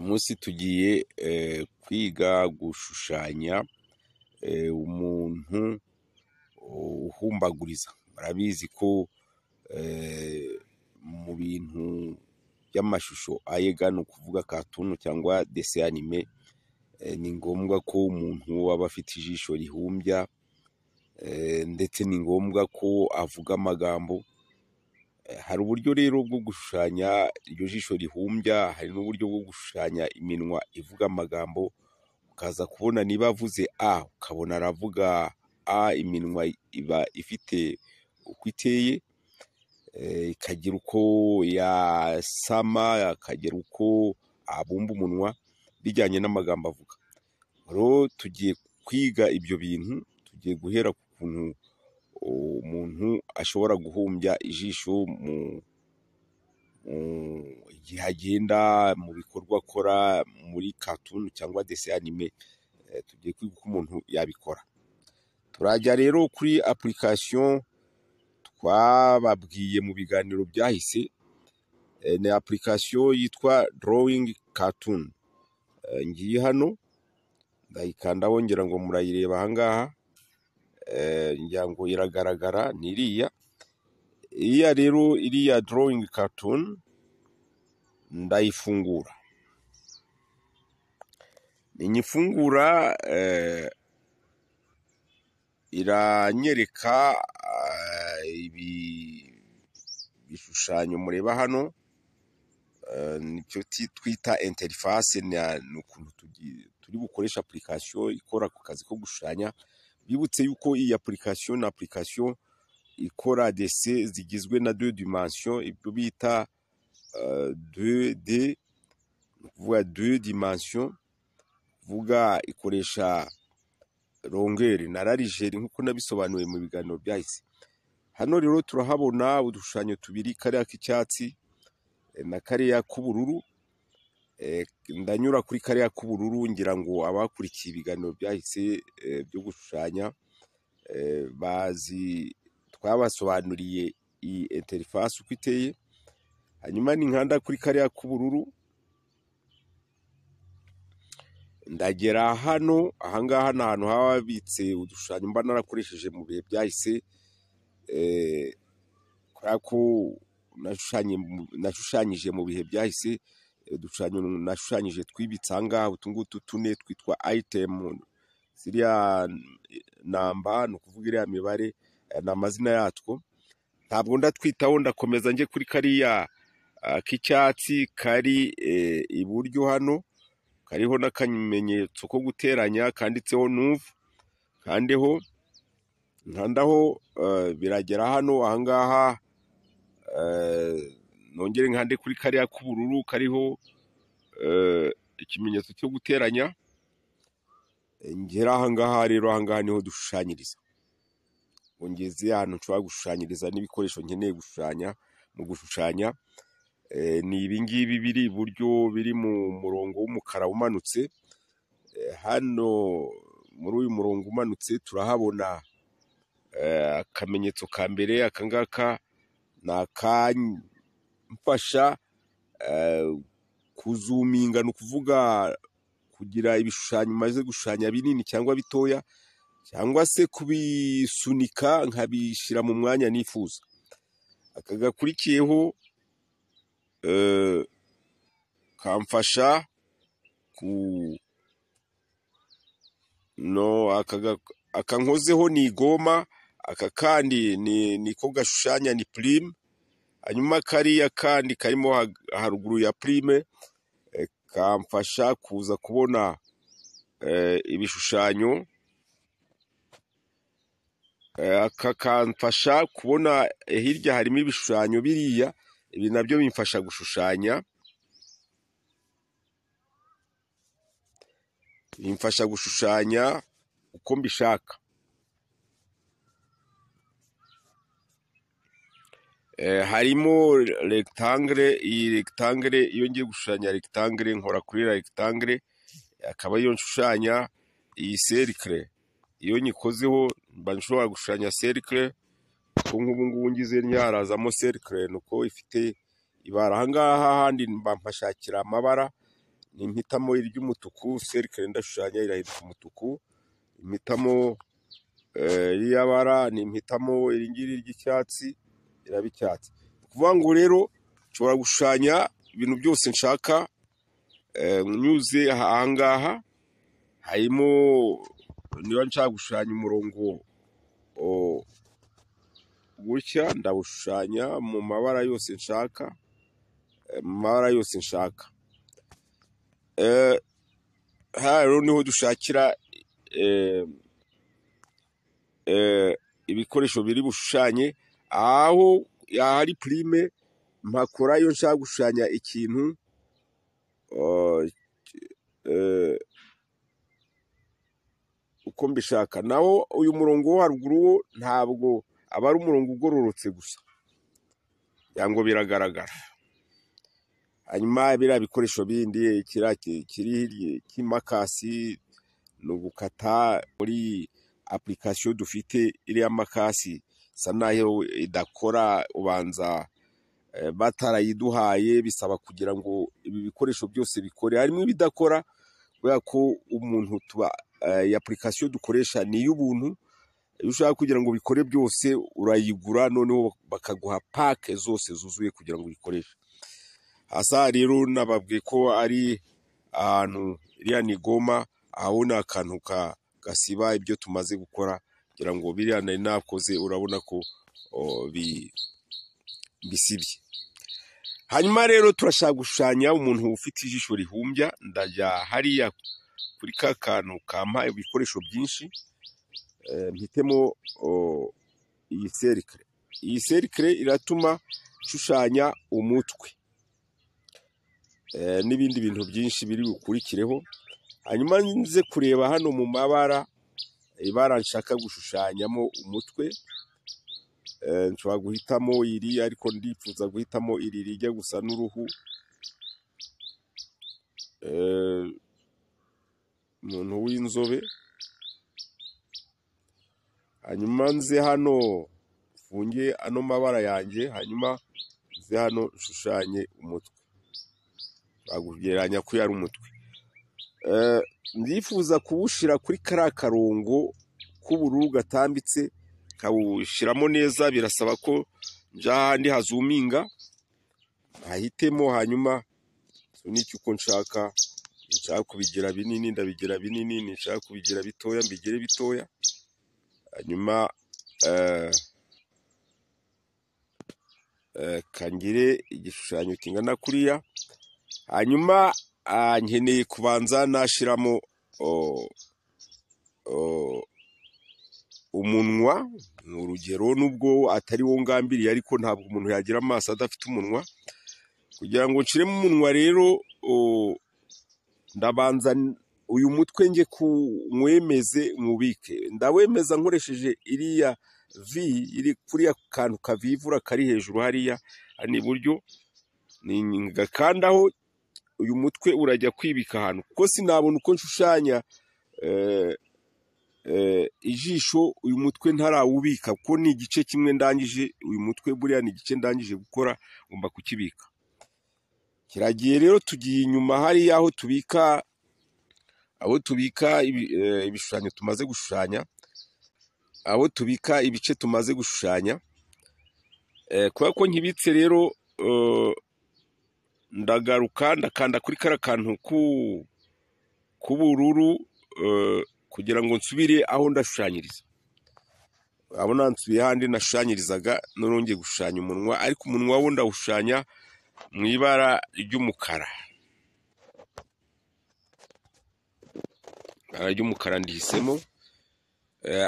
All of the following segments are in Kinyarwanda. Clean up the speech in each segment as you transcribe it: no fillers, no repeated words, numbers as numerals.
Umunsi tugiye kwiga gushushanya umuntu uhumbaguriza. Murabizi ko mu bintu by'amashusho ayega, ni ukuvuga cartoon cyangwa dessin animé, ni ngombwa ko umuntu aba afite ijisho rihumbya, ndetse ni ngombwa ko avuga amagambo. Hari uburyo rero bwo gushushanya iryo jisho rihumbya, hari n'uburyo bwo gushushanya iminwa ivuga amagambo, ukaza kubona niba avuze a, ukabona aravuga a, iminwa iba ifite uko iteye, ikagira uko yasama, akagira uko abumba umunwa bijyanye n'amagambo avuga. Rero tugiye kwiga ibyo bintu, tugiye guhera ku kuntu umuntu ashobora guhumbya ijisho mu gihe agenda mu bikorwa akora muri cartoon cyangwa dessin animé. Tugiye kwiga uko umuntu yabikora. Turajya rero kuri application twababwiye mu biganiro byahise, ni application yitwa Drawing Cartoon. Ngiye hano ndayikandaho, ngira ngo murayireba aha ngaha, ngira ngo iragaragara, ni iriya. Iriya rero, iriya Drawing Cartoon ndayifungura. Ninyifungura iranyereka ibi bishushanyo mureba hano, nicyo twita interface, ni ukuntu turi bukoresha application ikora ku kazi ko gushushanya. Bibutse yuko iyi application ni application ikora dessin zigizwe na deux dimensions, ibyo bita 2D, ni ukuvuga deux dimensions, kuvuga ikoresha longueur na largeur nk'uko nabisobanuye mu biganiro byahise. Hano rero turahabona udushushanyo tubiri, kariya k'icyatsi na kariya k'ubururu. Ndanyura kuri kariya k'ubururu, ngira ngo abakurikiye ibiganiro byahise byo gushushanya bazi, twabasobanuriye iyi interface uko iteye. Hanyuma ninkanda kuri kariya k'ubururu ndagera hano. Ahangaha ni ahantu haba habitse udushushanyo mba narakoresheje mu bihe byahise, kubera ko nashushanyije mu bihe byahise, udushushanyo nashushanyije twibitse ahangaha, utu ngutu tune twitwa item. Ziriya namba, ni ukuvuga iriya mibare, ni amazina yatwo. Ntabwo ndatwitaho, ndakomeza njye kuri kariya k'icyatsi kari iburyo hano, kariho n'akamenyetso ko guteranya kanditseho nouveau. Kandeho, nkandaho, biragera hano ahangaha. Nongere nkande kuri kariya k'ubururu kariho ikimenyetso cyo guteranya, ngera ahangaha. Rero ahangaha niho dushushanyiriza. Ngeze ahantu nshobora gushushanyiriza n'ibikoresho nkeneye gushushanya mu gushushanya, ni ibi ngibi biri iburyo biri mu murongo w'umukara umanutse. Hano muri uyu murongo umanutse turahabona akamenyetso ka mbere. Aka ngaka ni akamfasha kuzuminga, ni ukuvuga kugira ibishushanyo maze gushushanya binini cyangwa bitoya, cyangwa se kubisunika nkabishyira mu mwanya nifuza. Aka gakurikiyeho kamfasha ku no aka nkozeho ni igoma, aka kandi niko gashushanya, ni plume. Hanyuma kariya kandi karimo haruguru ya plume kamfasha kuza kubona ibishushanyo. Aka kamfasha kubona hirya harimo ibishushanyo biriya, ibi nabyo bimfasha gushushanya, bimfasha gushushanya uko mbishaka. Harimo rectangle. Iyi rectangle, iyo ngiye gushushanya rectangle nkora kuri rectangle, akaba ariyo nshushanya. Iyi cercle iyo nyikozeho mba nshobora gushushanya cercle, kuko nk'ubu ngubu ngize nyarazamo cercle, nuko ifite ibara. Aha ngaha handi mba mpashakira amabara. Nimpitamo iry'umutuku, cercle ndashushanya irahinduka umutuku. Impitamo ririya bara, nimpitamo iri ngiri ry'icyatsi, iraba icyatsi. Ni ukuvuga ngo rero nshobora gushushanya ibintu byose nshaka nyuze aha ngaha. Harimo niba nshaka gushushanya umurongo gutya, ndawushushanya mu mabara yose nshaka, mu mabara yose nshaka. Hano rero niho dushakira ibikoresho biri bushushanye. Aho ahari plume mpakora iyo nshaka gushushanya ikintu uko mbishaka. Naho uyu murongo wo haruguru wo ntabwo aba ari umurongo ugororotse gusa, kugira ngo biragaragara. Hanyuma biriya bikoresho bindi, kiriya kiri cy'imakasi ni ugukata. Muri application dufite, iriya makasi isa naho idakora, ubanza batarayiduhaye. Bisaba kugira ngo ibi bikoresho byose bikore. Harimo ibidakora kubera ko umuntu tuba iyi application dukoresha ni iy'ubuntu. Iyo ushaka kugira ngo bikore byose urayigura, noneho bakaguha pack zose zuzuye kugira ngo uyikoreshe. Hasi aha rero nababwiye ko ari ahantu, iriya ni gomme, aho ni akantu gasiba ibyo tumaze gukora, kugira ngo biriya nari nakoze urabona ko bisibye. Hanyuma rero turashaka gushushanya umuntu ufite ijisho rihumbya. Ndajya hariya kuri ka kantu kampa ibikoresho byinshi, mpitemo iyi cercle. Iyi cercle iratuma nshushanya umutwe n'ibindi bintu byinshi biri bukurikireho. Hanyuma nze kureba hano mu mabara ibara nshaka gushushanyamo umutwe. Nshobora guhitamo iri, ariko ndifuza guhitamo iri rijya gusa n'uruhu. Umuntu w'inzobe. Hanyuma nze hano mfunge ano mabara yanjye, hanyuma nze hano nshushanye umutwe. Bakugereranya ko yari umutwe. Ndifuza kuwushyira kuri kariya karongo k'ubururu gatambitse, kawushyiramo neza. Birasaba ko njya ahandi hazuminga, hahitemo, hanyuma nsunike uko nshaka. Nshaka kubigira binini ndabigira binini, nshaka kubigira bitoya mbigire bitoya. Hanyuma kangire igishushanyo kingana kuriya. Hanyuma nkeneye kubanza nashyiramo umunwa, ni urugero, nubwo atari wo ngambiriye, ariko ntabwo umuntu yagira amaso adafite umunwa. Kugira ngo nshyiremo umunwa rero, ndabanza uyu mutwe njye kumwemeze mwubike. Ndawemeza nkoresheje iriya V iri kuriya kantu kavivura kari hejuru hariya hano iburyo. Ngakandaho, uyu mutwe urajya kwibika ahantu, kuko sinabona uko nshushanya ijisho uyu mutwe ntarawubika, kuko ni igice kimwe ndangije. Uyu mutwe buriya ni igice ndangije gukora, ngomba kukibika. Kiragiye rero, tugiye inyuma hariya aho tubika ibishushanyo tumaze gushushanya, aho tubika ibice tumaze gushushanya. Kubera ko nkibitse rero, ndagaruka ndakanda kuri kariya kantu k'ubururu kugira ngo nsubire aho ndashushanyiriza. Urabona nsubiye hahandi nashushanyirizaga. Noneho ngiye gushushanya umunwa, ariko umunwa wo ndawushushanya mu ibara ry'umukara. Ibara ry'umukara ndihisemo,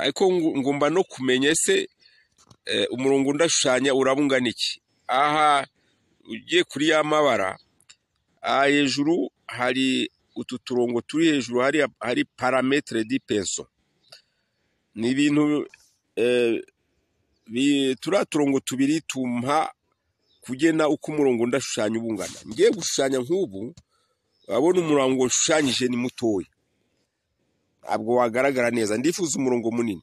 ariko ngomba no kumenya ese umurongo ndashushanya uraba ungana iki. Aha ugiye kuri ya mabara, aha hejuru hari utu turongo turi hejuru, hari paramètres du pinceau. Ni ibintu turiya turongo tubiri tumpa kugena uko umurongo ndashushanya uba ungana. Ngiye gushushanya nk'ubu, urabona umurongo nshushanyije ni mutoya, ntabwo wagaragara neza. Ndifuza umurongo munini.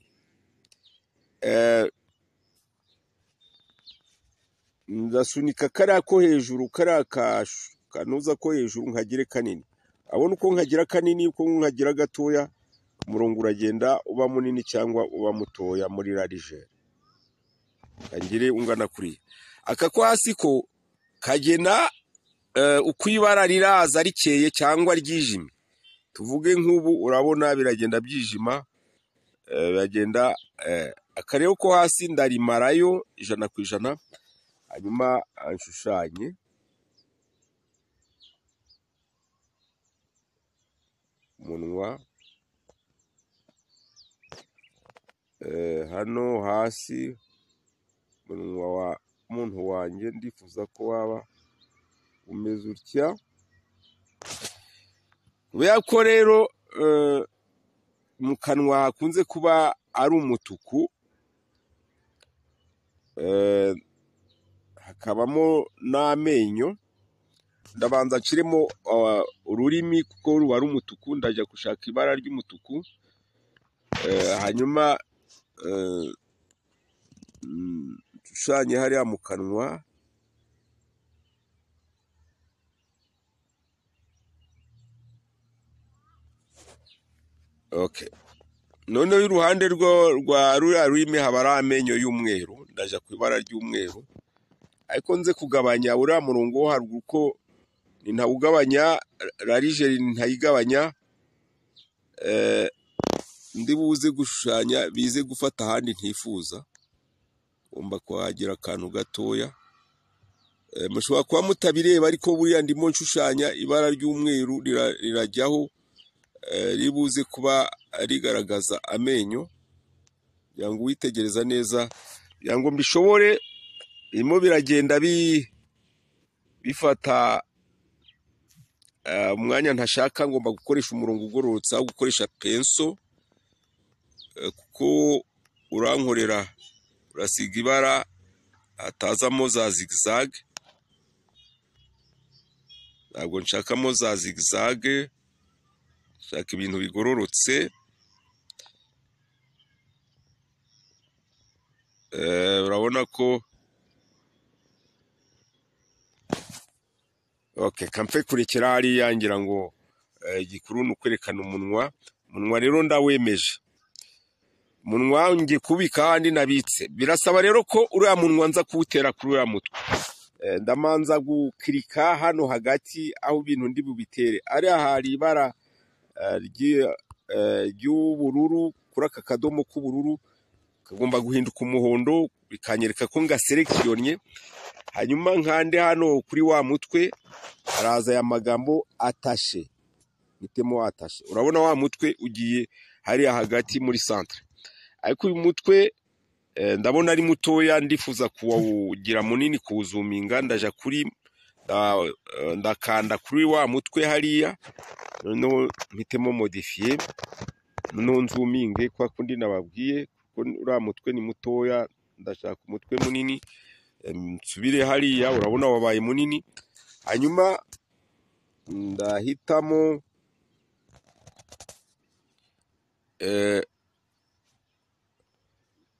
Ndasunika kariya ko hejuru, kariya kanuza ko hejuru, nkagire kanini. Abona uko nkagira kanini, uko nkagira gatoya, umurongo uragenda uba munini cyangwa uba mutoya muri largeur. Kangire ungana kuriya. Aka ko hasi ko kagena uko ibara riraza rikeye cyangwa ryijimye. Tuvuge nk'ubu urabona biragenda byijima, biragenda. Aka rero ko hasi ndarimarayo 100%, hanyuma nshushanye umunwa hano hasi. Umunwa wa muntu wanjye ndifuza ko waba umeze utya. Kubera ko rero mu kanwa hakunze kuba ari umutuku, hakabamo n'amenyo, ndabanza nshiremo ururimi kuko ruba ari umutuku, ndajya gushaka ibara ry'umutuku, hanyuma nshushanye hariya mu kanwa. Okay. Noneho iruhande rwa ruriya rurimi haba ari amenyo y'umweru, ndaja ku ibara ry'umweru, ariko nze kugabanya uriya murongo wo haruguru ko ntawugabanya, largeur ntayigabanya, ndi buze gushushanya bize gufata ahandi ntifuza. Ngomba kuhagira akantu gatoya. Mushobora kuba mutabireba, ariko buriya ndimo nshushanya ibara ry'umweru rirajyaho, ribuze kuba rigaragaza amenyo, kugira ngo uwitegereza neza, kugira ngo mbishobore. Birimo biragenda bifata umwanya ntashaka. Ngomba gukoresha umurongo ugororotse aho gukoresha penso, kuko urankorera, urasiga ibara hatazamo za zigzag. Ntabwo nshakamo za zigzag, nshaka ibintu bigororotse. Urabona ko okay, kamfe kurekera hariya, ngira ngo igikuru ni ukwerekana umunwa. Umunwa rero ndawemeje, umunwa ngiye kubika ahandi nabitse. Birasaba rero ko uriya munwa nza kuwutera kuri uriya mutwe. Ndamanza gukirika hano hagati aho ibintu ndi bubitere. Ariya hari ibara ry'ubururu, kuri aka kadomo k'ubururu kagomba guhinduka umuhondo, bikanyereka ko ngaselekiyonye. Hanyuma nkande hano kuri wa mutwe, haraza aya magambo atashe, mitemo atashe. Urabona wa mutwe ugiye hariya hagati muri centre, ariko uyu mutwe ndabona ari mutoya, ndifuza kuwugira munini, kuwuzuminga. Ndaja kuri ndakanda kuri wa mutwe hariya, noneho mpitemo modifier, noneho nzuminge kwa kundi nababwiye, kuko uriya mutwe ni mutoya, ndashaka umutwe munini. Nsubire hariya, urabona wabaye munini. Hanyuma ndahitamo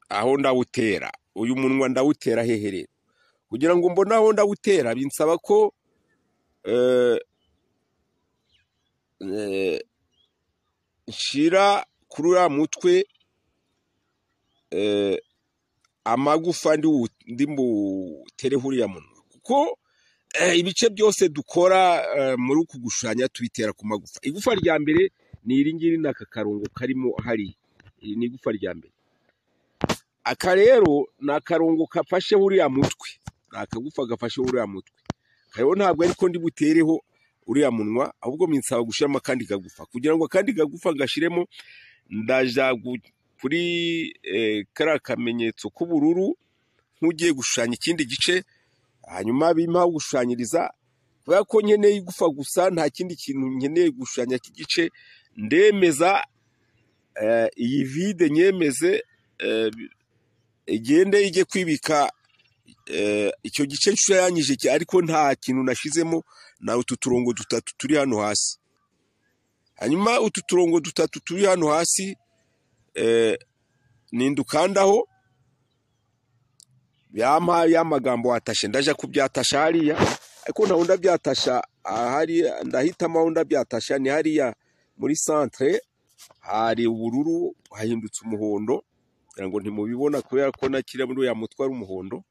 aho ndawutera. Uyu munwa ndawutera hehe rero? Kugira ngo mbone aho ndawutera binsaba ko nshira kuri uriya mutwe amagufa ndi butereho uriya munwa, kuko ibice byose dukora muri uku gushushanya tubitera ku magufa. Igufa rya mbere ni iri ngiri, n'aka karongo karimo hariya, iri ni igufa rya mbere. Aka rero ni akarongo gafashe uriya mutwe, ni akagufa gafashe uriya mutwe. Rero ntabwo ariko ndi butereho uriya munwa, ahubwo binsaba gushyiramo akandi kagufa. Kugira ngo akandi kagufa gashiremo, ndaja kuri kariya kamenyetso k'ubururu nk'ugiye gushushanya ikindi gice, hanyuma bimpa gushushanyiriza. Kubera ko nkeneye igufa gusa, nta kindi kintu nkeneye gushushanya cy'igice, ndemeza iyi vide, nyemeze igende ijye kwibika icyo gice nshushanyije, ariko nta kintu nashizemo, na utu turongo dutatu turi hano hasi. Hanyuma utu turongo dutatu turi hano hasi nindukandaho yampa ya magambo atashe. Ndaja kubyatasha hariya, ariko ntaho ndabyatasha Ahari ndahitamo aho ndabyatasha, ni hariya muri centre, hari ubururu hahindutse umuhondo, kugira ngo ntimubibona kubera ko na kiriya muri uriya mutwe ari umuhondo.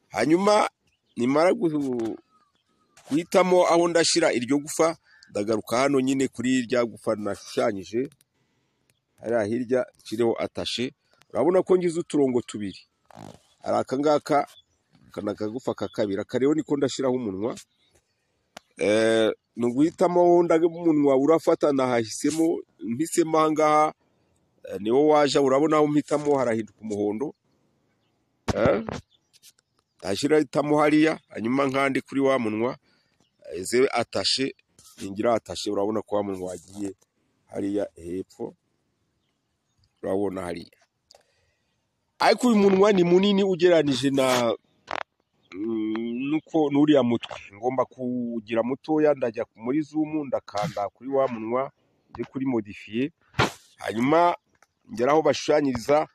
Hanyuma nimara guhitamo aho ndashyira iryo gufa, ndagaruka hano nyine kuri rya gufa nashushanyije hariya hirya, nshyireho attacher. Urabona ko ngize uturongo tubiri, hari aka ngaka, aka ni akagufa ka kabiri, aka rero niko ndashyiraho umunwa. Ni uguhitamo aho umunwa urafata, nahahisemo, mpisemo aha ngaha niwo waja. Urabona aho mpitamo harahinduka umuhondo, ndashyirahitamo hariya, hanyuma nkande kuri wa munwa ze attacher. Ningira attacher, urabona ko wa munwa wagiye hariya hepfo, urabona hariya. Ariko uyu munwa ni munini ugereranije na nuko n'uriya mutwe, ngomba kugira mutoya. Ndajya muri zoom, ndakanda kuri wa munwa, njye kuri modifier, hanyuma ngera aho bashushanyiriza,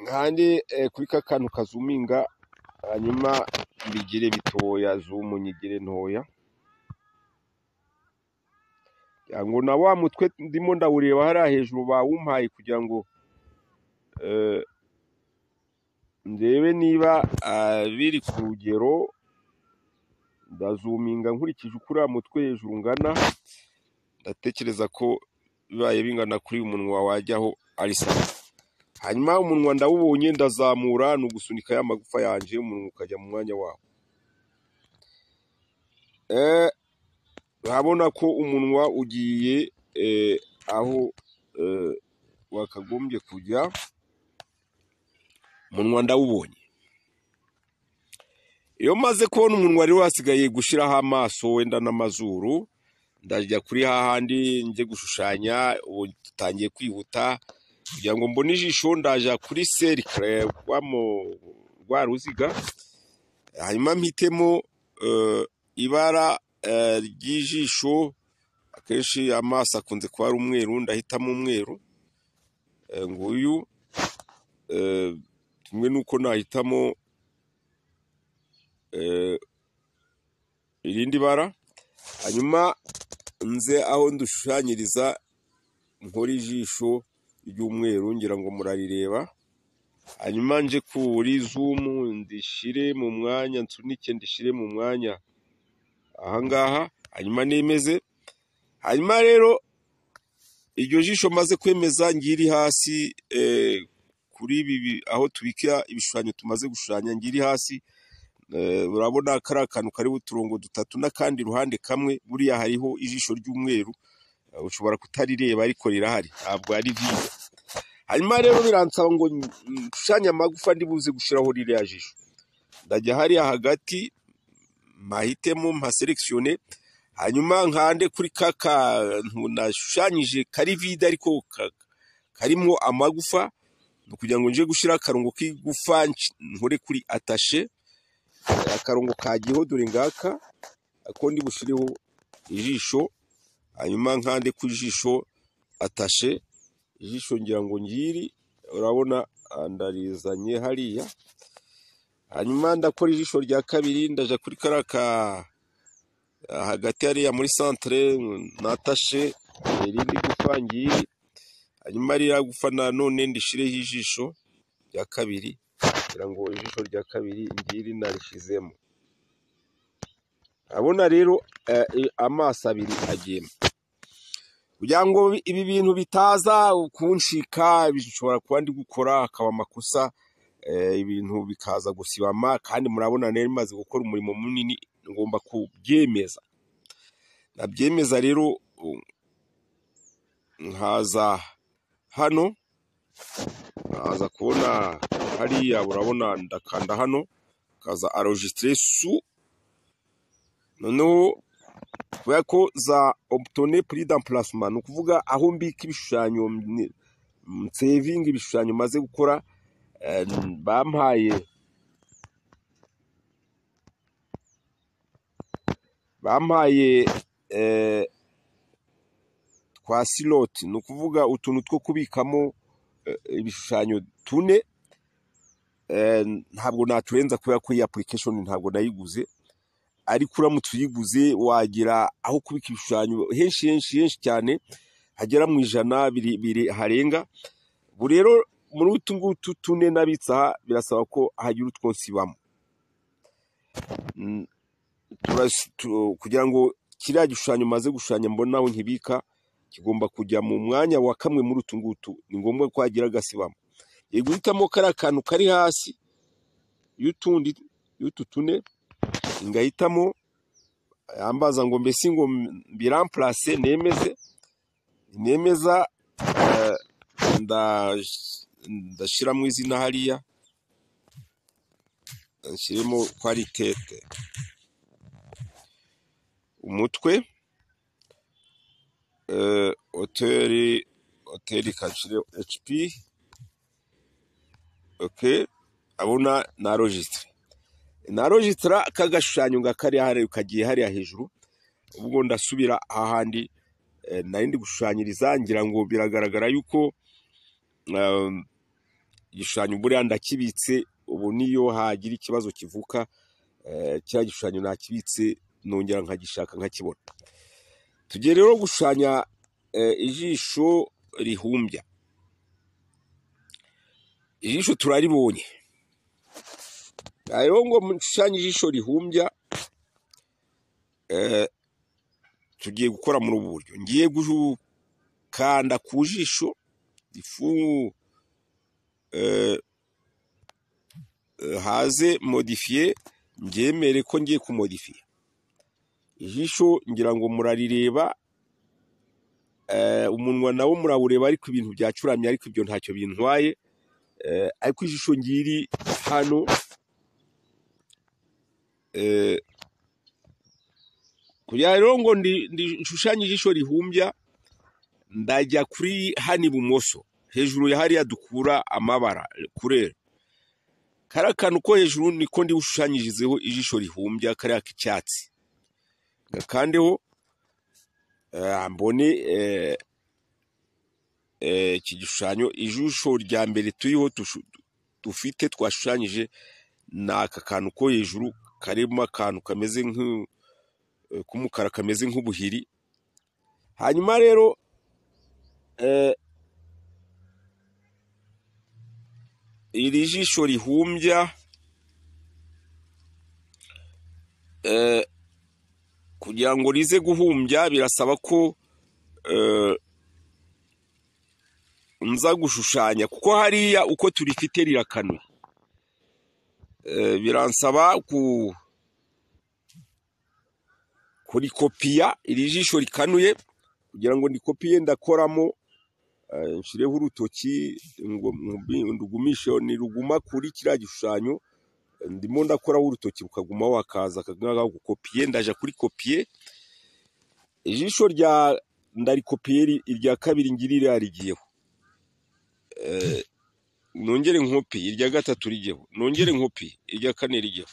nkande kuri ka kantu kazuminga, hanyuma mbigire bitoya, zoom nyigire ntoya, kugira ngo na wa mutwe ndimo ndawureba hariya hejuru bawumpaye, kugira ngo ndebe niba biri ku rugero. Ndazuminga nkurikije uko uriya mutwe hejuru ungana, ndatekereza ko bibaye bingana kuri uyu munwa wajyaho ari sawa. Hanyuma umunwa ndawubonye, ndazamura, ni ugusunika ya magufa yanjye, umunwa ukajya mu mwanya wawo. Urabona ko umunwa ugiye aho wakagombye kujya, umunwa ndawubonye. Iyo maze kubona umunwa rero, hasigaye gushyiraho amaso wenda n'amazuru. Ndajya kuri hahandi njye gushushanya. Ubu dutangiye kwihuta. Kugira ngo mbone ijisho, ndaja kuri cercle, rwa ruziga, hanyuma mpitemo ibara ry'ijisho. Akenshi amaso akunze kuba ari umweru, ndahitamo umweru. Nguyu. Kimwe nuko nahitamo irindi bara, hanyuma nze aho ndushushanyiriza nkora ijisho ry'umweru, ngira ngo murarireba. Hanyuma nje kuri zoom, ndishire mu mwanya, nsunike ndishire mu mwanya ahangaha, hanyuma nemeze. Hanyuma rero iryo jisho maze kwemeza, ngiri hasi kuri ibi aho tubika ibishushanyo tumaze gushushanya, ngiri hasi. Urabona kari akantu kariho uturongo dutatu n'akandi ruhande kamwe, buriya hariho ijisho ry'umweru. Ushobora kutarireba ariko rirahari, ntabwo ari vide. Hanyuma rero biransaba ngo nshushanye amagufa ndi buze gushyiraho ririya jisho. Ndajya hariya hagati, mpahitemo, mpaselectionne, hanyuma nkande kuri ka kantu nashushanyije kari vide ariko karimo amagufa, kugira ngo nje gushyira akarongo k'igufa, nkore kuri attacher. Akarongo kagiyeho, dore ngaka ako ndi bushireho ijisho. Hanyuma nkande ku jisho, attacher. Ijisho ngira ngo ngiri, urabona ndarizanye hariya. Hanyuma ndakora ijisho rya kabiri, ndaja kuri kariya ka hagati hariya muri centre, natashe irindi gufa, ngiri. Hanyuma ririya gufa nanone ndishireho ijisho rya kabiri, kugira ngo ijisho rya kabiri ngiri narishizemo. Urabona rero amaso abiri agiyemo. Kugira ngo ibi bintu bitaza kunshika, bishobora kuba ndi gukora hakaba amakosa, ibintu bikaza gusibama, kandi murabona nari maze gukora umurimo munini, ngomba kubyemeza. Nabyemeza rero, nkaza hano, nkaza kubona hariya, urabona ndakanda hano, kaza enregistrer sous. Noneho kubera ko za obtenir plus d'emplacement, ni ukuvuga aho mbika ibishushanyo, nsevinga ibishushanyo maze gukora, bampaye twa slot, ni ukuvuga utuntu two kubikamo ibishushanyo tune. Ntabwo naturenza kubera ko iyi application ntabwo nayiguze. Ariko uramutse uyiguze wagira aho kubika ibishushanyo henshi henshi henshi cyane, hagera mu 100 biri harenga. Ubu rero muri utu ngutu 4 nabitse aha, birasaba ko hagira utwo nsibamo kugira ngo kiriya gishushanyo maze gushushanya mbona aho nkibika, kigomba kujya mu mwanya wa kamwe muri utu ngutu. Ni ngombwa ko hagira agasibamo. Yego, guhitamo kariya kantu kari hasi y'utundi y'utu 4, ngahitamo ambaza ngo mbese ngo mbiramplace, nemeze. Nemeza, ndashyiramo izina hariya, nshyiremo ko ari tete, umutwe, hoteli kacire HP. Okay, abona na registre, na registre kagashushanyo ngakari hariya kagiye hariya hejuru. Ubwo ndasubira ahandi nari ndi gushushanyiriza, ngira ngo biragaragara yuko igishushanyo buriya ndakibitse. Ubu niyo hagira ikibazo kivuka, kiriya gishushanyo nakibitse, nongera nkagishaka nkakibona. Tugiye rero gushushanya ijisho rihumbya. Ijisho turaribonye rero, ngo mushushanye ijisho rihumbya, tugiye gukora muri ubu buryo. Ngiye gukanda ku jisho ifu, haze modifier, ngemere ko ngiye kumodifier ijisho. Ngira ngo murarireba, umunwa nawo murawureba, ariko ibintu byacuramye, ariko ibyo ntacyo bintwaye. Ariko ijisho ngiri hano, kugira rero ngo nshushanye ijisho rihumbya, ndajya kuri hano ibumoso hejuru ya hariya dukura amabara kurera, kariya kantu ko hejuru niko ndi bushushanyirizeho ijisho rihumbya, kariya k'icyatsi. Gakandeho, mbone iki gishushanyo. Ijisho rya mbere turiho dufite twashushanyije ni aka kantu ko hejuru karimo akantu kameze k'umukara, kameze nk'ubuhiri. Hanyuma rero iri jisho rihumbya, kugira ngo rize guhumbya birasaba ko nza gushushanya, kuko hariya uko turifite rirakanuye. Biransaba kurikopiya iri jisho rikanuye. Kugira ngo ndikopiye, ndakoramo, nshireho urutoki ngo ndugumishe, niruguma kuri kiriya gishushanyo ndimo ndakoraho urutoki rukaguma, wakaza gukopiye. Ndaja kuri copier, ijisho rya ndarikopiye, irya kabiri ngirira rigiyeho, nongere nkopi irya gatatu rigeho, nongere nkopi irya kane rigeho.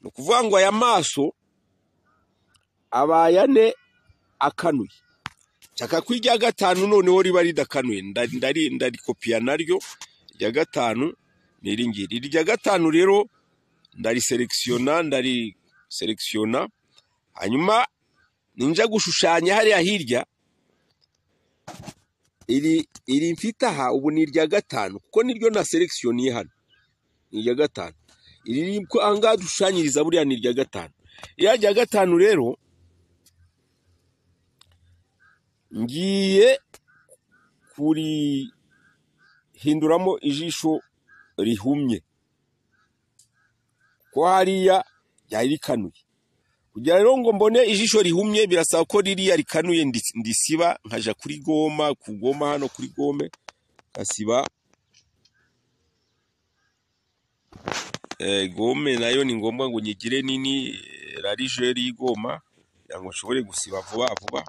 Ni ukuvuga ngo aya maso abaye 4 akanuye. Nshaka ko irya gatanu noneho riba ridakanuye, ndarikopiya naryo. Irya gatanu ni iri ngiri. Irya gatanu rero ndariselekisiyona, hanyuma ninja gushushanya hariya hirya. Iri mfite aha ubu ni irya gatanu, kuko niryo na selekisiyoniye hano, ni irya gatanu. Iri aha ngaha dushushanyiriza buriya ni irya gatanu. Iriya rya gatanu rero ngiye kurihinduramo ijisho rihumye, ko hariya ryari rikanuye. Kugira rero ngo mbone ijisho rihumye, birasaba ko ririya rikanuye ndisiba, nkaja kuri goma, kugoma hano kuri gome, ngasiba. Gome nayo ni ngombwa ngo nyigire nini, largeur y'igoma, kugira ngo nshobore gusiba vuba vuba.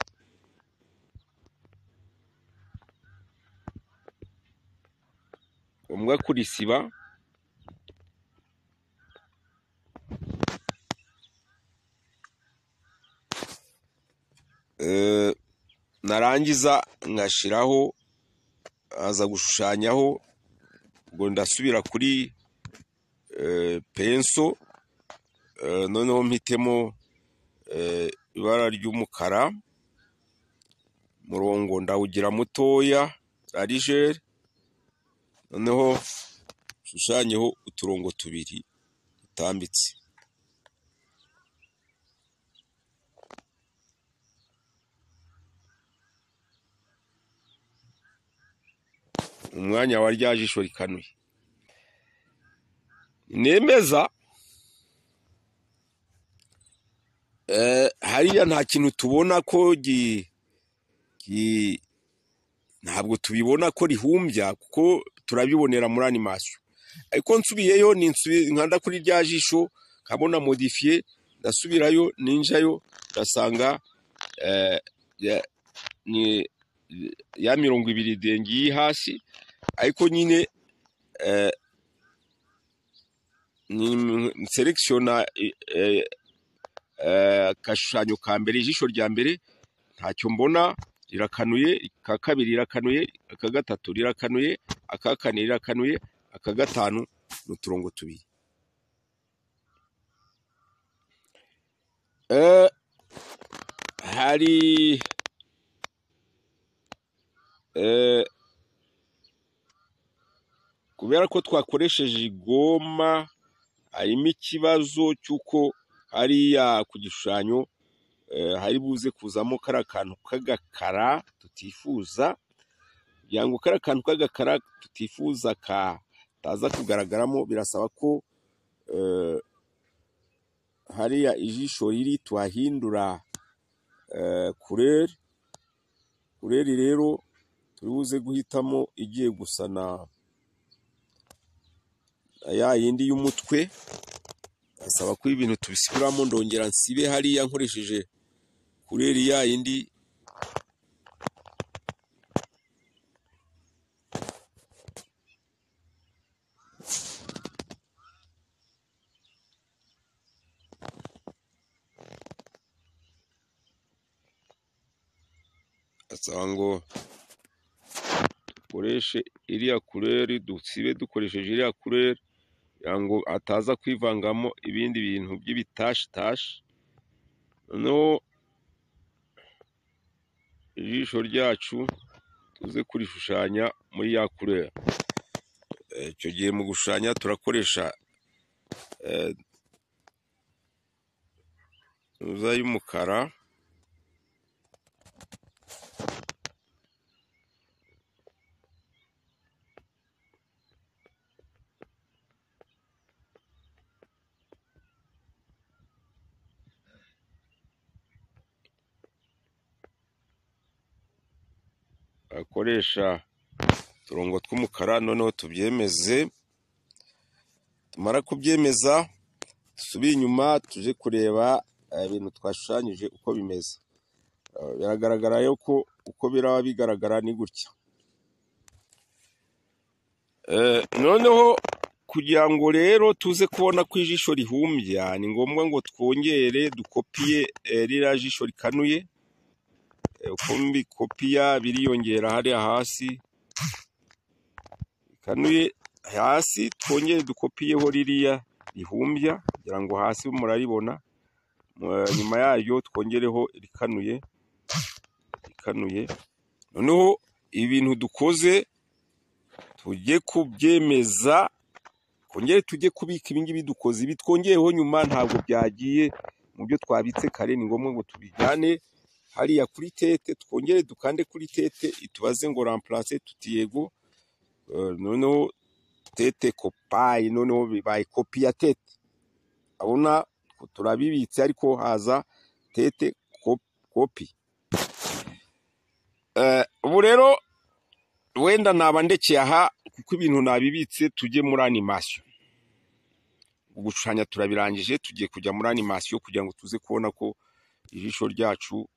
Ngombwa kurisiba. Narangiza ngashiraho, aza gushushanyaho. Ubwo ndasubira kuri penso, Noneho mpitemo ibara ry'umukara, umurongo ndawugira mutoya largeur, noneho nshushanyeho uturongo tubiri dutambitse. Umwanya wa rya jisho rikanuye. Nemeza hariya nta kintu tubona ko ntabwo tubibona ko rihumbya, kuko turabibonera muri animation. Ariko nsubiyeyo nkanda kuri rya jisho nkabona modifier, ndasubirayo ninjayo ndasanga ni ya 20 dengi hasi, ariko nyine ni selectiona akashushanyo ka mbere, ijisho rya mbere ntacyo mbona rirakanuye, aka kabiri rirakanuye, aka gatatu rirakanuye, aka kane rirakanuye, aka gatanu n'uturongo tubiri. Hari kubera ko twakoresheje igoma harimo ikibazo cy'uko hariya ku gishushanyo hari buze kuzamo kariya kantu k'agakara tutifuza, kugira ngo kariya kantu k'agakara tutifuza kataza kugaragaramo, birasaba ko hariya ijisho riri tuhahindura couleur. Couleur rero turi buze guhitamo igiye gusa na ya yindi y'umutwe. Asaba ko ibintu tubisubiramo, ndongera nsibe hariya nkoresheje couleur ya yindi asaba ngo dukoreshe iriya couleur, dusibe dukoresheje iriya couleur ngo ataza kwivangamo ibindi bintu by'ibitashitashi. Noneho ijisho ryacu tuze kurishushanya muri ya couleur. Icyo gihe mu gushushanya turakoresha uza y'umukara, akoresha uturongo tw'umukara. Noneho tubyemeze, tumara kubyemeza dusubire inyuma tuje kureba ibintu twashushanyije uko bimeze. Biragaragara yuko uko biraba bigaragara ni gutya. Noneho kugira ngo rero tuze kubona ko ijisho rihumbya, ni ngombwa ngo twongere dukopiye ririya jisho rikanuye. Uko mbikopiya biriyongera hariya hasi rikanuye hasi, twongere dukopiyeho ririya rihumbya kugira ngo hasi muraribona. Nyuma yaryo twongereho rikanuye rikanuye. Noneho ibintu dukoze tujye kubyemeza, twongere tujye kubika ibingibi dukoze, ibi twongeyeho nyuma ntabwo byagiye mu byo twabitse kare. Ni ngombwa ngo tubijyane hariya kuri tete, twongere dukande kuri tete itubaze ngo remplacer, tuti yego. Noneho tete kopayi, noneho bibaye kopi ya tete. Abona turabibitse ariko haza tete kopi. Ubu rero wenda naba ndekeye aha kuko ibintu nabibitse, tujye muri animation. Gushushanya turabirangije, tugiye kujya muri animation kugira ngo tuze kubona ko ijisho ryacu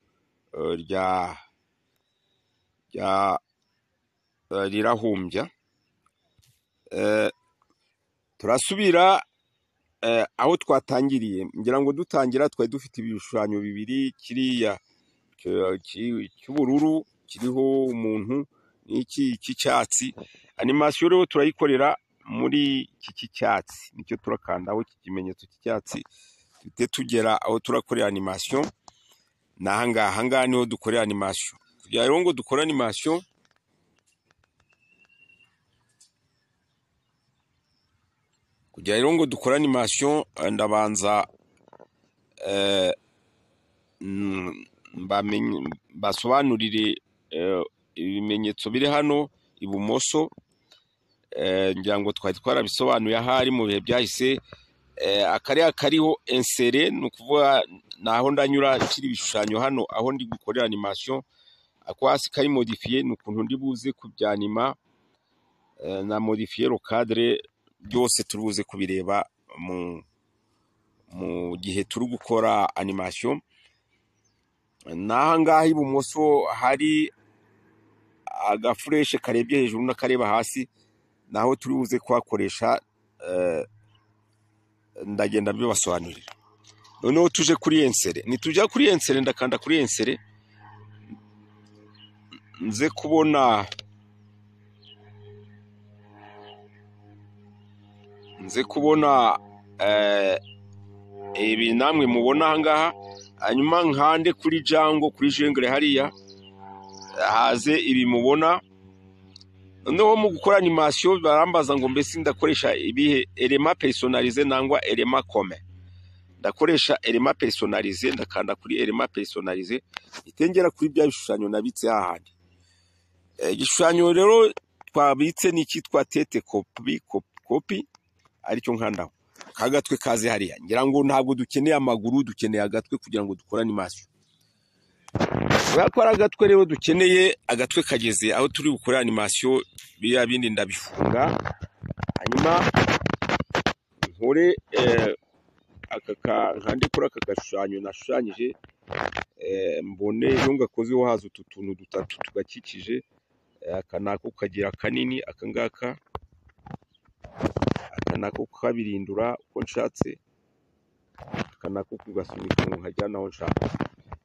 rirahumbya. Turasubira aho twatangiriye. Ngira ngo dutangira twari dufite ibishushanyo bibiri, kiriya cy'ubururu kiriho umuntu n'iki cy'icyatsi. Animation rero turayikorera muri iki cy'icyatsi, nicyo turakandaho iki kimenyetso cy'icyatsi, Tuhite tugera aho turakorera animation. Ni ahangaha, ahangaha niho dukorera animation. Kugira rero ngo dukore animation, ndabanza mbasobanurire ibimenyetso biri hano ibumoso. Ngira ngo twari twarabisobanuye ahari mu bihe byahise. Akariya kariho insérer, ni ukuvuga naho ndanyura nshyira ibishushanyo hano aho ndi gukorera animation. Ako hasi kari modifier, ni ukuntu ndi buze kubyanima, na modifier le cadre, byose turi buze kubireba mu gihe turi gukora animation. N'aha ngaha ibumoso hari agaflèche karebye hejuru n'akareba hasi, naho turi buze kuhakoresha, ndagenda mbibasobanurira. Noneho tuje kuri insérer. Nitujya kuri insérer, ndakanda kuri insérer, nze kubona ibi namwe mubona aha ngaha. Hanyuma nkande kuri jango, kuri jungle hariya, haze ibi mubona. Noneho mu gukora animation barambaza ngo mbese ndakoresha ibihe, élément personnalisé nangwa élément commun? Ndakoresha élément personnalisé. Ndakanda kuri élément personnalisé, itengera kuri bya bishushanyo nabitse hahandi. Igishushanyo rero twabitse ni icyitwa tête copie, copie, aricyo nkandaho, kagatwe kaze hariya. Ngira ngo ntabwo dukeneye amaguru, dukeneye agatwe kugira ngo dukore animation. Kubera ko ari agatwe rero dukeneye, agatwe kageze aho turi bukore animation, biriya bindi ndabifunga. Hanyuma nkore aka, nkande kuri aka gashushanyo nashushanyije, mbone iyo ngakozeho haza utu tuntu dutatu tugakikije. Aka nako kagira kanini, aka ngaka, aka nako kabirindura uko nshatse, aka nako kugasunika ngo nkajyana aho nshaka,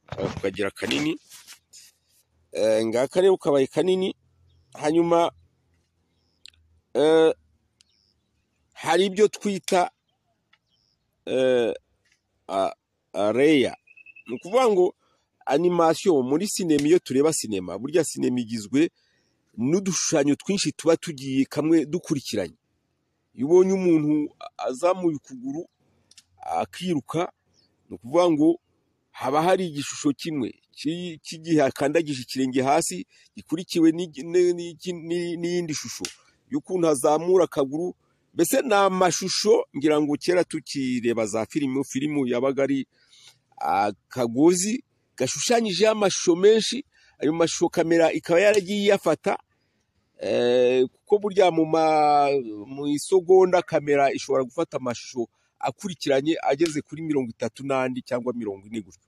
aka kukagira kanini. Ngaka rero kabaye kanini. Hanyuma hari ibyo twita layer. Ni ukuvuga ngo animation muri sinema, iyo tureba sinema, burya sinema igizwe n'udushushanyo twinshi tuba tugiye kamwe dukurikiranye. Iyo ubonye umuntu azamuye ukuguru akiruka, ni ukuvuga ngo haba hari igishusho kimwe cy'igihe akandagije ikirenge hasi, gikurikiwe n'iyindi shusho y'ukuntu azamura akaguru. Mbese ni amashusho. Ngira ngo kera tukireba za filimu, filimu yabaga ari akagozi gashushanyijeho amashusho menshi. Ayo mashusho kamera ikaba yaragiye iyafata, kuko burya mu isogonda kamera ishobora gufata amashusho akurikiranye ageze kuri 30 n'andi cyangwa 40 gutyo.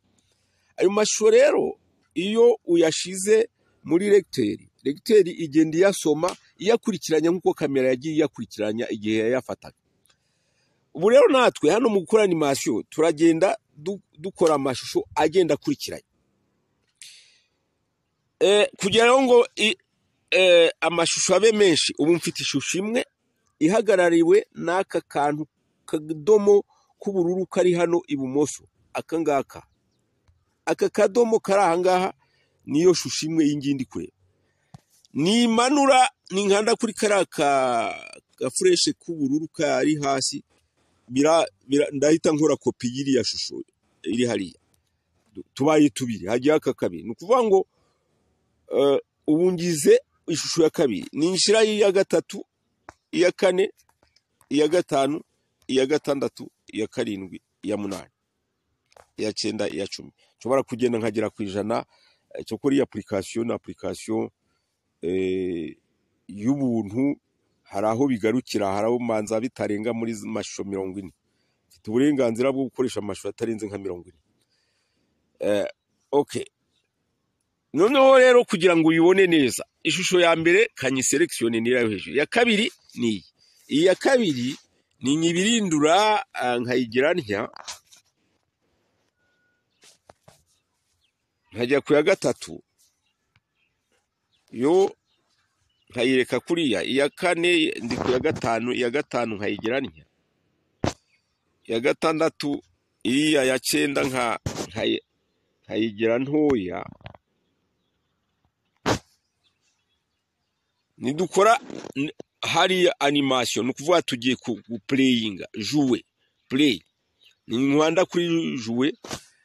Ayo mashusho rero iyo uyashize muri lecteur, lecteur igenda iyasoma iyakurikiranya nk'uko kamera yagiye iyakurikiranya igihe yayafataga. Ubu rero natwe hano mu gukora animation turagenda dukora amashusho agenda akurikiranye. Kugira ngo amashusho abe menshi, ubu mfite ishusho imwe ihagarariwe n'aka kantu kadomo k'ubururu kari hano ibumoso, aka ngaka. Aka kadomo kari aha ngaha niyo shusho imwe y'ingindi kureba. Nimanura ninkanda kuri kariya gaflèche k'ubururu kari hasi, ndahita nkora kopi y'iriya shusho iri hariya. Tubaye tubiri, hagiye aka kabiri. Ni ukuvuga ngo ubu ngize ishusho ya kabiri, ninshira iya gatatu, iya kane, iya gatanu, iya gatandatu, iya karindwi, iya munani, iya cyenda, iya 10. Nshobora kugenda nkagera ku 100. Cyokora iyi application ni application y'ubuntu, hari aho bigarukira, hari aho manza bitarenga muri mashusho 40. Mfite uburenganzira bwo gukoresha amashusho atarenze nka 40. Okay, noneho rero kugira ngo uyibone neza, ishusho ya mbere kanyisélectionne, ni yo hejuru. Iya kabiri ni iyi. Iyi ya kabiri ni nyibirindura, nkayigira ntya, nkajya ku ya gatatu, yo nkayireka kuriya. Iya kane, ndi ku ya gatanu, iya gatanu nkayigira ntya, iya gatandatu Iriya ya 9 nkayigira ntoya. Nidukora hariya animation, ni ukuvuga tugiye guplayinga, jouer, play. Ni nkanda kuri jouer,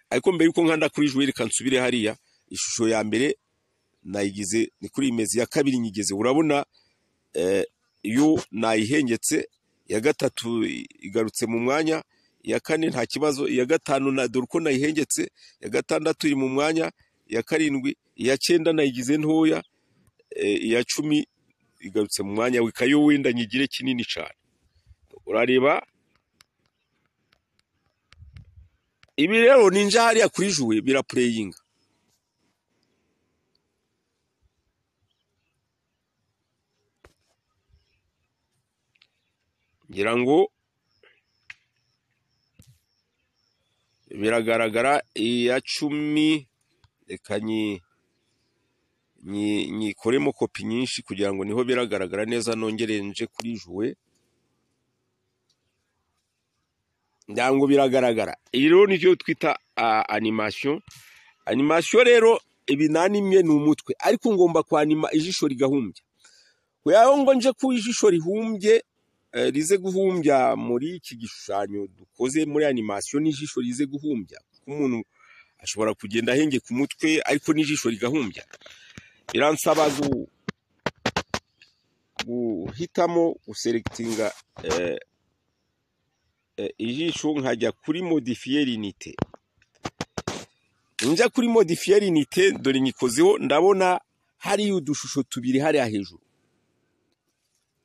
ariko mbere yuko nkanda kuri jouer reka nsubire hariya. Ishusho ya mbere nayigize ni kuri imezi, ya kabiri nyigeze, urabona iyo nayihengetse, ya gatatu igarutse mu mwanya, ya kane nta kibazo, iya gatanu na dore uko nayihengetse, ya gatandatu iri mu mwanya, ya karindwi, iya 9 nayigize ntoya, iya 10 igarutse mu mwanya, wikayo wenda nyigire kinini cyane. Urareba ibi rero ninja hariya kuri jouer biraplayinga. Ngira ngo biragaragara. Iya 10 reka nyikoremo kopi nyinshi kugira ngo niho biragaragara neza, nongere nje kuri jouer. Ngira ngo biragaragara. Iyi rero nicyo twita animation. Animation rero ibinanimye ni umutwe, ariko ngomba kwanima ijisho rigahumbya. Kuyaho ngo nje ku ijisho rihumbye, rize guhumbya muri iki gishushanyo dukoze muri animation, n'ijisho rize guhumbya, kuko umuntu ashobora kugenda ahenge ku mutwe ariko n'ijisho rigahumbya. Biransaba guhitamo guselectinga ijisho, nkajya kuri modifier unité. Njya kuri modifier unité, dore nyikozeho, ndabona hari udushusho tubiri hariya hejuru,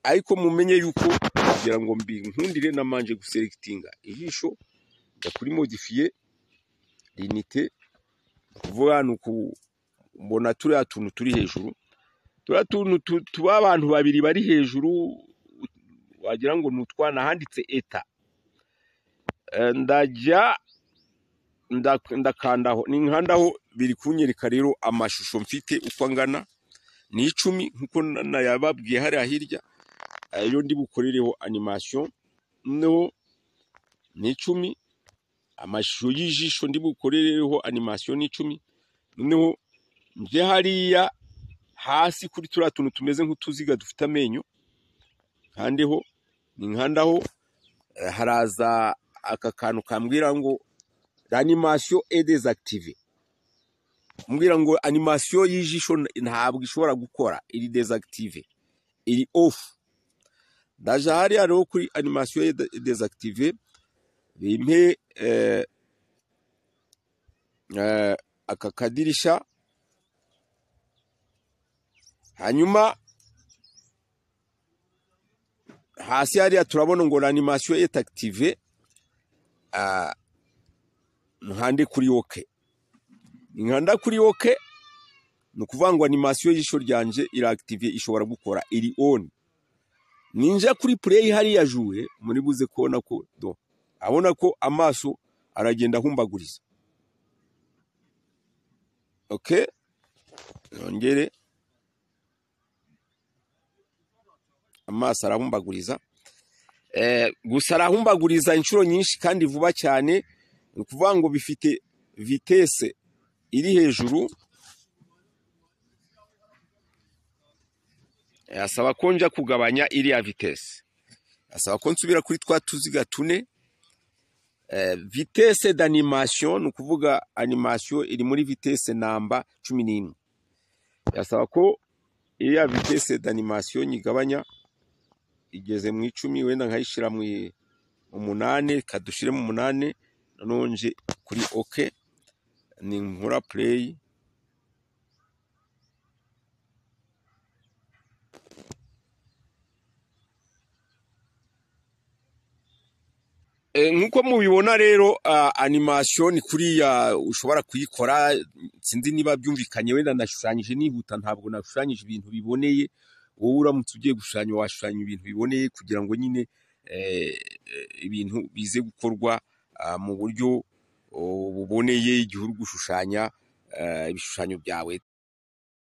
ariko mumenye yuko kugira ngo mbinkundire namanje guselectinga ijisho, njya kuri modifier unité, kuvuga nuko mbona turiya tuntu turi hejuru, turiya tuntu tuba abantu babiri bari hejuru, wagira ngo nutwana, handitse eta. Ndajya ndakandaho, ninkandaho biri kunyereka rero amashusho mfite uko angana, ni 10 nkuko nayababwiye hariya hirya. Iyo ndi bukorereho animation no ni 10, amashusho y'ijisho ndi bukorereho animation ni 10. Noneho nje hariya hasi kuri turiya tuntu tumeze nk'utuziga dufite amenyo, nkandeho, ninkandaho haraza aka kantu kambwira ngo l'animation est désactivée, mbwira ngo animation y'ijisho ntabwo ishobora gukora, iri désactivée, iri off. Ndaje hariya rero kuri animation est désactivée, bimpe aka kadirisha, hanyuma hasi hariya turabona ngo l'animation est activée, nkande kuri OK. Nkanda kuri OK, ni ukuvuga ngo animation y'ijisho ryanje iraactive, ishobora gukora, iri on. Ninja kuri play hariya jouer, muri buze kubona ko do abona ko amaso aragenda ahumbaguriza. OK, nongere amaso arahumbaguriza, gusa arahumbaguriza inshuro nyinshi kandi vuba cyane, ni ukuvuga ngo bifite vitesse iri hejuru. Asaba ko nja kugabanya iriya vitesse, asaba ko nsubira kuri twa tuziga tune. Vitesse d'animation, ni ukuvuga animation iri muri vitesse namba 11. Yasaba ko iriya vitesse d'animation nyigabanya, igeze mu 10, wenda nkayishira mu 8, kadushire mu 8, noneho nje kuri OK, ni nkora play. Nkuko mubibona rero animation ni kuriya ushobora kuyikora. Sinzi niba byumvikanye, wenda nashushanyije nihuta, ntabwo nashushanyije ibintu biboneye. Wowe uramutse ugiye gushushanya washushanya ibintu biboneye kugira ngo nyine ibintu bize gukorwa mu buryo buboneye igihe uri gushushanya ibishushanyo byawe.